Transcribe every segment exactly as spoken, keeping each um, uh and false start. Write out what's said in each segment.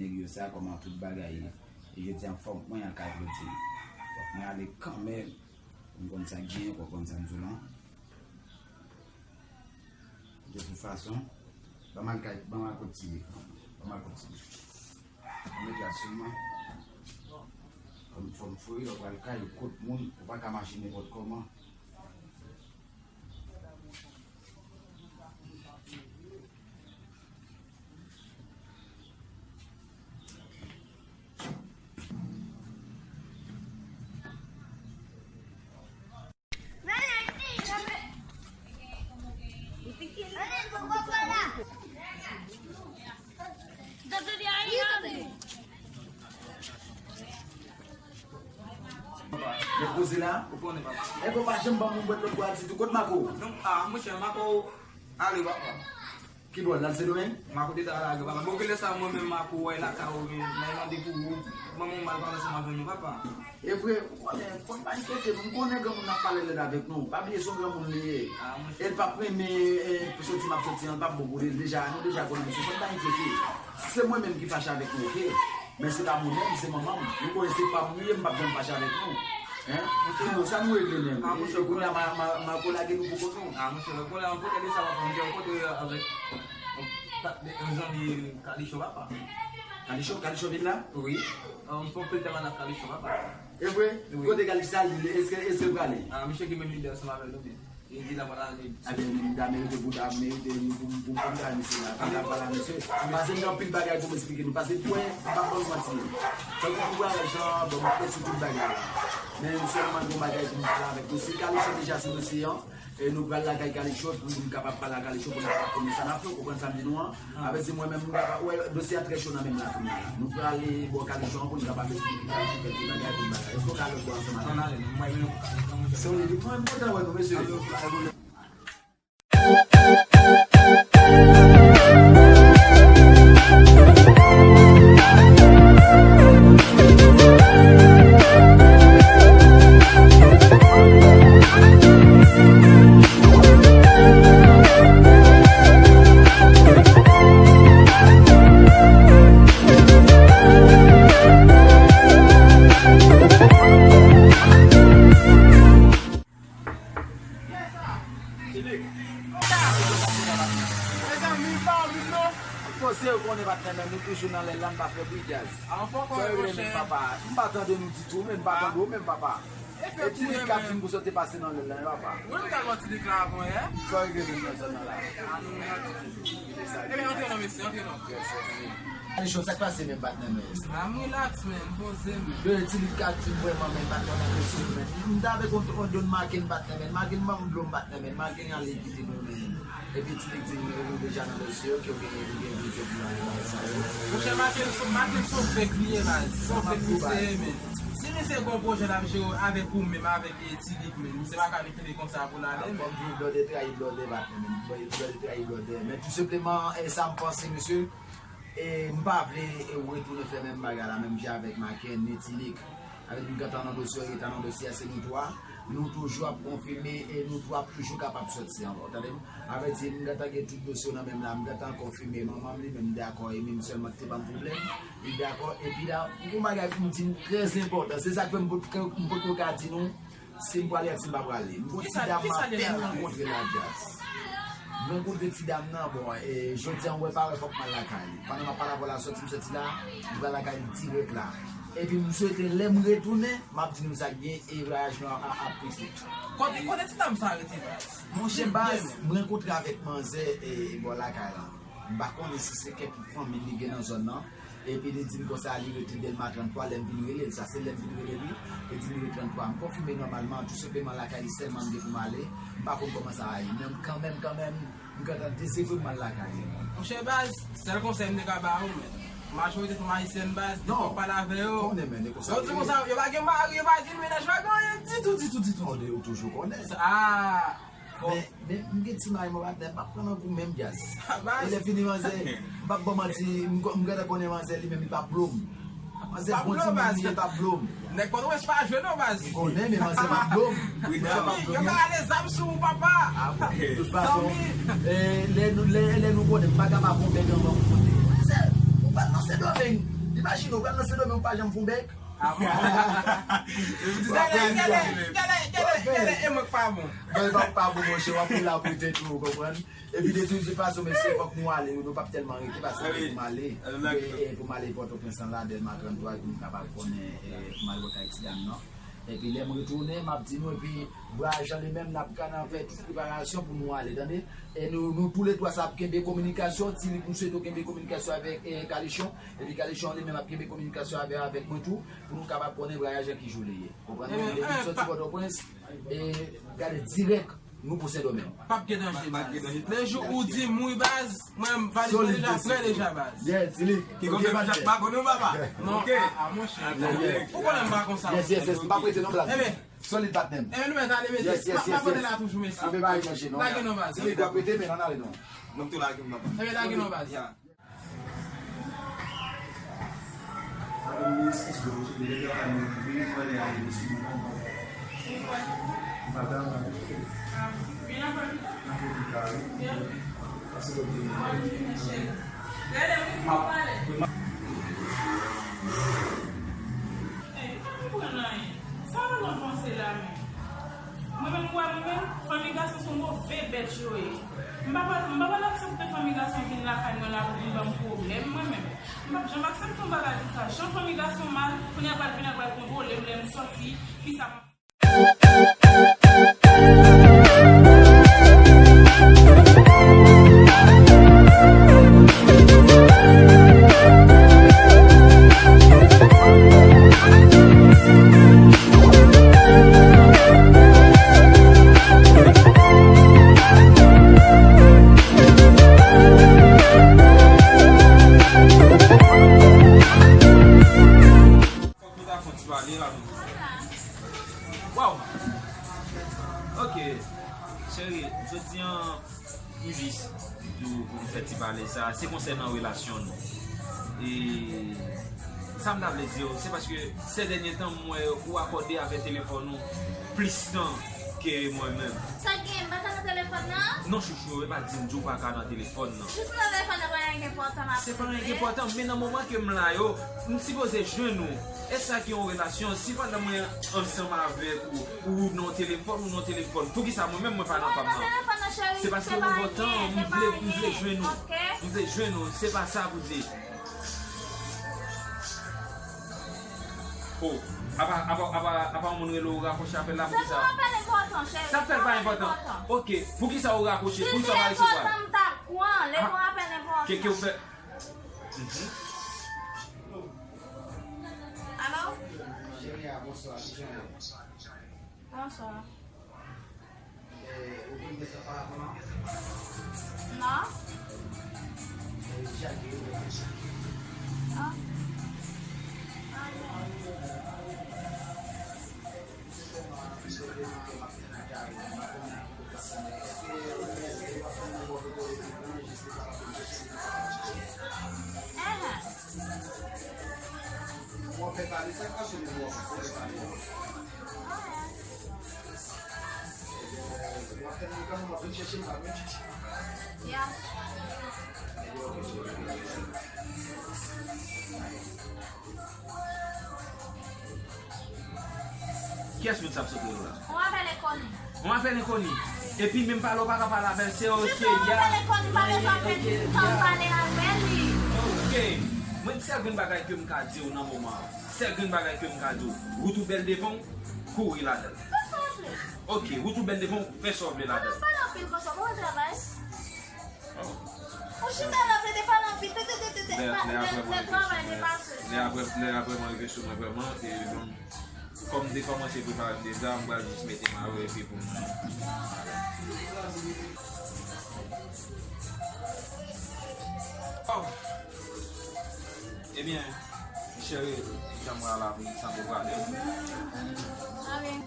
Yo sa, kòman tout bagay ye? E jodi a, fòk mwen al kay Claudine. Fòk mwen ale kanmenm. Pou m konn sa k genyen, pou m konn sa m di w lan. De tout fason, ban m al kay, ban m al kot Ti Lik. Ban m al kot Ti Lik. Ban m al sou mwen. Fò m, fò m foure, lè w pral kay, kot moun, ou pa ka mache nenpòt kòman. Nèg poze la? Ou konnen, papa. Nèg ou pa janm ban m yon bwèt lòt bwa ditou. Kot Mako? Non, ah, monchè, Mako ale, papa. Ki bò l al Sendomeng? Mako te ta lage, papa. Bon, kilè sa mwen menm Mako wè lakay ou, men, men mande pou ou. Manman w mal pale ansanm avè nou, papa. E vre, ou konnen, fò n pa enkyete nou. M konnen granmoun nan ap pale lèd avèk nou. Pa bliye se yon granmoun li ye. Ah, monchè. E l p ap renmen, eh, pou soti m ap soti an, l p ap bon pou li. Deja, nou deja konnen misye. Fò n pa enkyete. Si se mwen menm ki fache avèk nou, oke. Men se pa mwen menm, se manman m. Nou konnen se pa m li ye, m p ap janm fache avèk nou. Hein? Sinon, sa nou regle menm? Ah, e, monchè, e kounye a, ma, ma, Marco lage nou pou kont nou. Ah, monchè, Marco la, yon kote de sa, papa, m te yon kote avèk yon, yon zanmi Kalicho, papa. Kalicho, Kalicho vin la? Wi. Ah, m fè yon pil tèm avèk Kalicho, papa. E vre? Wi. Kote Kalicho sa, li, èske, èske l prale? Ah, misye ki menm lide ansanm avèk nou, men. Li di la pa la, li. Ebyen, li ta merite pou ta merite, pou, pou, pou ta misye la. Pa ta pa la, misye. Pase m gen anpil bagay pou m esplike nou. Pase m kwè, m pa ban nou manti. Tankou pou vwayaj lan, bon, m kwè sou tout bagay la. Men sèlman gen yon bagay pou m pale avèk nou. Si Kalicho deja sou dosye an, e nou pral lakay Kalicho, pou nou kapab pale ak Kalicho, pou nou kapab konnen sa n ap fè, ou konprann sa m di nou an? Avèti mwen menm, m pa wè dosye a trè cho nan men m la kounye a la. Nou prale bò Kalicho an pou nou kapab esplike Kalicho kèlke bagay, tout bagay. Èske w ka lòt bò ansanm avè m? Ann ale non, m wè nou. Se w li di, mwen, m kontan wè nou, mesye. Mezanmi, pa anvi non. Poze w konnen patnè, men nou toujou nan lè la, n pa fè bri djaz. Sa regle menm papa. M pa tande nou ditou, men m pa tande w menm papa. E Ti Lik k ap di m pou sa w te pase nan lè la, men papa. Wi, m t al wè Ti Lik la avan yè. Sa regle menm nan zòn nan la. Ebyen, antre non, mesye, antre non. Kalicho, sa k pase menm, patnè, men? Ah, m relax, men, m poze, men. Yo, Ti Lik ka di m vrèman, men, patnè, nan mesye, men. M ta vle konn, konn Don Maken, patnè, men. Maken ban m dlo m, patnè, men. Maken ale kite nou, men. Epi Ti Lik di m, yo deja nan mesye, ke w gen, yo gen vizyon pou nan bagay sa yo. Monchè, Maken, se, Maken se yon fake li ye, baz. Se yon fake misye ye, men. Si misye gen yon pwojè l ap jere avèk ou menm, avèk, e, Ti Lik menm, misye pa ka vin kenbe konsa pou l ale, men. Kòm di, blòdè trayi blòdè, patnè, men. Blòdè trayi blòdè. Men tou senpleman, e, sa m panse, mesye, E m pa vle, e, ou retounen fè menm bagay la, menm jan avèk Maken, ni Ti Lik. Avèk m gentan nan dosye, ou gentan nan dosye a, se nou twa. Nou toujou ap konfime e nou twa ap toujou kapab sòti ankò, tande m? Avèk di, m gentan gen tout dosye yo nan men m la, m gentan konfime. Manman m li menm dakò, e menm sèlman ki te ban m pwoblèm, li dakò. Epi la, yon bagay pou m di nou trè enpòtan, se sa k fè m pot-, m potko ka di nou, si m prale ak si m pa prale. M gon ti dam m apèn rankontre la, djaz. M rankontre ti dam nan, bon, e, jodi a, m wè pa wè, fòk m al lakay li. Pandan m ap pale avè w la, sòti m sòti la, m pral lakay li dirèk la. Epi m swete lè m retounen, m ap di nou sa k gen, e vwayaj nou a, a, ap pete. Kote, kote ti dam sa rete, baz? Monchè, baz, m rankontre avèk manzè, e, bò lakay la. M pa konnen si se kèk fanmi li gen nan zòn nan. Epi li di m konsa li rete Dèlma trannntwa, lè m vin rele l, sa se lè m vin rele li, li di m li rete trannntwa. M konfime nòmalman, tou senpleman lakay li sèlman m gen pou m ale, m pa konn kòman sa va ye. Men kanmenm, kanmenm, m gentan dezevre m al lakay li. Monchè baz, sèl konsèy m te ka ba ou, men majorite fanm ayisyèn baz, depi w ap pale avè yo, yo di konsa, yo pa gen mari, yo pa gen mennaj, yo pa gen anyen ditou, ditou, ditou. Ou toujou konnen. Ah! Men, men, m gen ti mari mwen, patnè, m p ap pran nan kou menm, djaz. E lè fini, manzè, m p ap ba w manti, m ko-, m gentan konnen manzè li menm, li p ap blo m. Manzè bon timoun li ye, li p ap blo m. Nèg Pòtoprens pa jwe non, baz. M konnen, men manzè p ap blo m. Manzè p ap blo m. Yo ka rale zam sou ou, papa. Ah, bon, de tout fason, e, lè nou, lè, lè nou konnen, m pa ka pa fè yon bèg anvan pou monte. Manzè, ou pral nan Sendomeng. Imajine, ou pral nan Sendomeng, ou pa janm fè yon bèk. Ah bon? Gade, gade, gade, gade, gade, e mwen k pa bon. Bon, e pa, pa bon, monchè, w ap la pou tèt ou, ou konprann? Epi de tout fason, mesye, fòk nou ale, nou p ap tèlman rete, paske fòk nou ale. E, e, pou m ale Pòtoprens lan la, Dèlma trannntwa, pou nou kapab konnen, e, pou m al wè kay ti dam nan. Epi lè m retounen, m ap di nou, epi Brayan li menm, n ap ka nan fè tout preparasyon pou nou ale, tande. E nou, nou toulètwa sa ap kenbe kominikasyon, Ti Lik, m swete w kenbe kominikasyon avèk, e, Kalichon. Epi Kalichon li menm ap kenbe kominikasyon avè, avèk mwen tou, pou nou kapab konnen Brayan ki jou li ye. Konprann mwen, depi m sòti Pòtoprens, e, gade dirèk, nou pou Sendomeng. P ap gen danje, baz. Le jou ou di m wi, baz, mwen, valiz mwen deja prè deja, baz. Yeah, Ti Lik. Ki konfèm jak pa konn ou, papa? Non, a, a, monchè. Ou konnen m pa konsa. Yes, yes, yes, m pa prete non, baz. Solid, patnè m. Enben, nou mèt ale, mesye. Yes, yes, yes, yes. M ap abòne la toujou, mesye. Anpe bay manje non. Lage non, baz. Ti Lik, w ap rete, men ann ale non. Mwen tou lage m, papa. Enben, lage non, baz. Sa w nan panse la menm? Mwen menm, m wè mwen menm, fanmi gason se yon move bèt yo ye. M pa pral, m pa pral aksepte fanmi gason vin lakay mwen la pou vin ban m pwoblèm, mwen menm. M p ap janm aksepte yon bagay konsa. Jan fanmi gason mal, kounye a pral vin, ap pral kontwole m lè m sòti, kisa m ap Fòk nou ta fè yon ti pale la menm. Waw! Ok, cheri, jodi an, m jis di w pou nou fè ti pale sa, se konsènan relasyon nou. E sa m ta vle di w, se paske sè dènye tan m wè ou akòde avè telefòn ou plis tan ke mwen menm. Sa gen, m pa ka nan telefòn nan? Non, chouchou, e pa di m di w pa ka nan telefòn nan. Jis nan telefòn nan, pa anyen enpòtan m ap Se pa anyen enpòtan, men nan moman ke m la yo, m sipoze jwenn ou. E sa ki yon relasyon, si pandan mwen ansanm avèk ou, ou nan telefòn, ou nan telefòn, poukisa mwen menm mwen pa nan pa m nan? Se paske ou gon tan, m vle, m vle jwenn ou. M vle jwenn ou, se pa sa pou di. Oh, apa, apa, apa, apa yon moun rele ou rakwoche apèl la, poukisa? Se yon apèl enpòtan, cheri. Sa fè l pa enpòtan. Ok, poukisa ou rakwoche? Poukisa ou pa resevwa l? Si l te enpòtan, m t ap pran. Lè yon apèl enpòtan. Ke, ke ou fè? Mhm. Alo? Cheri a, bonswa, kijan w ye? Bonswa. Eh, ou konn de sa pa avan? Non. Eh, Jacques, ou konn Jacques? Non. Ah, non. Enhen. W ap fè pale, sa k pase menm w ap fè pale a? Enhen. W ap fè pale kòman w ap vin chèche m, pa vin chèche m. Ya. Enben, ok, cheri. Kiyès moun sa ap sot rele w la? On apèl enkoni. On apèl enkoni. Epi menm pale w pa ka pale avè l, se ok, ya. Jis on apèl enkoni, pa bezwen pèdi tan pale avè li. Ok. Mwen, sèl grenn bagay ke m ka di w nan moman an, sèl grenn bagay ke m ka di w, wout ou bèl devan w, kouri ladan l. Fè sa w vle. Ok, wout ou bèl devan w, fè sa w vle ladan l. Pale anpil konsa, bon travay. Ou chita la, plede pale anpil. Te, te, te, te, te, lè, pa, lè lè, apre mwen lè rive sou travay mwen, depase. Lè apre, lè apre mwen rive sou mwen vrèman, e, bon, kòm m te kòmanse prepare m deja, m pral jis mete m avè epi pou m. Oh. Ebyen, cheri, jan m wè a la, m sanble prale. Amen.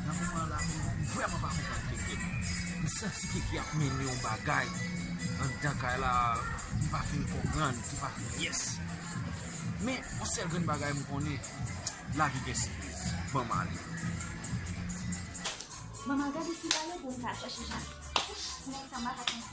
Nan moman la, m vrèman pa konprann Keke. M santi Keke ap mennen yon bagay anndan kay la, m pa fin konprann, ki pa fin yès. Men, yon sèl grenn bagay m konnen, lavi gen sipriz. Ban m ale. Manman, gade si pa gen pou m ka chèche jan. Ti nèg sa, m pa ka konn.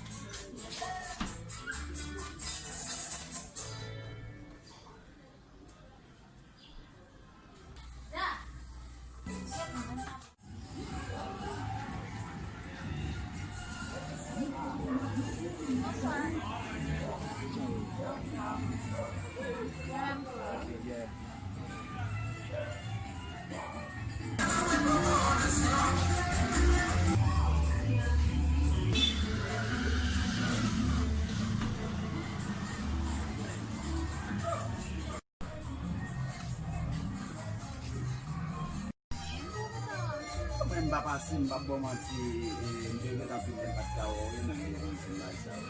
Papa, si m p ap ba w manti, e, m te regrèt anpil lè m pa t ka wè w, wi, nan rezo, m di bagay sa yo.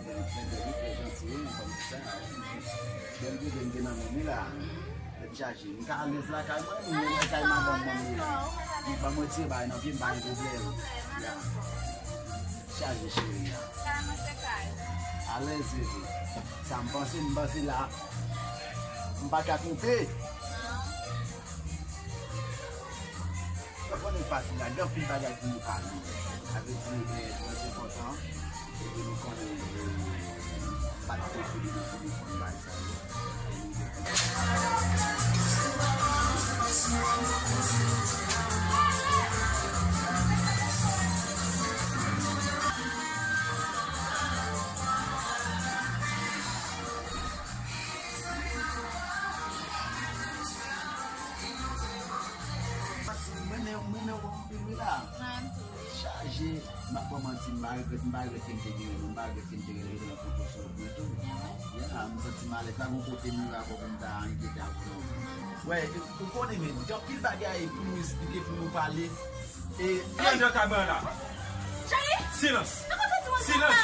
Trè byen, wi, trè janti, wi, men kòm se sa, wi. Bèl bebe m te nan men m, wi, la. Tèt chaje. M ka alèz lakay mwen, m lakay madanm mwen, wi. M pa mwen tire bagay nan pye m, pa gen pwoblèm. Ya. Chaje, cheri, ya. Alèz, bebe. Sa m panse, m panse la. M pa ka twonpe. Ou konnen pati la, gen anpil bagay pou nou pale. Sa vle di, eh, trè enpòtan, e ke nou konnen, eh, pa t prefere nou telefòn bay sa yo. Mwen menm, mwen menm, wè anpil wi la. Mwen tou. Chaje, m ap ba w manti, m pa regrèt, m pa regrèt ke m te gen, m pa regrèt ke m te gen rezon nan pwopo sou ou tou. Ya, m santi m alèz la, gon kote m rive avè w pou m ta enkyete avè w. Wè, ou konnen, men, gen anpil bagay pou nou esplike, pou nou pale. E, Ann nan kay mwen la. Cheri! Silans! Silans!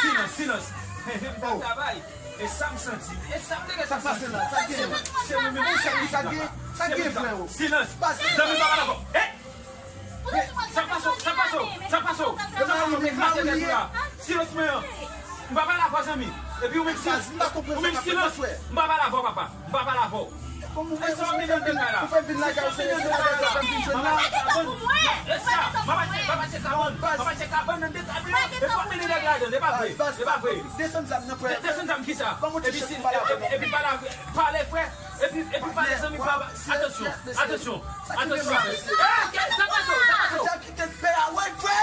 Silans! Silans! He, he, m t ap travay. E sa m santi. E sa m te gentan santi. Sa k pase la? Sa k gen? Se mwen menm ki santi sa. Sa k gen? Sa k gen, freo? Silans! Zanmi, m pa pale avè w. Eh! Sa k pase w? Sa k pase w? Sa k pase w? Sa k pase w? M eklate tèt ou la. Silans mwen an. M pa pale avè w, zanmi. Epi ou menm silans. Ou menm silans. M pa pale avè w, papa. M pa pale avè w. Ou fè m vin nan de kay la. Ou fè m vin lakay ou, se, se lakay sa fè m vin jwenn la. Lage tan pou mwen. Lage tan pou mwen. Papa tcheke kabann. Papa tcheke kabann nan de kay la. Lage tan pou mwen. E pa mennen nèg ladan, e pa vre. E pa vre. Desann zam nan, frè. Desann zam kisa? Epi si, epi, epi pale avè, pale, frè. Epi, epi pale, zanmi, papa. Atansyon, atansyon, atansyon. Eh, sa pase w, sa pase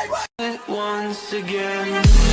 w. Once again.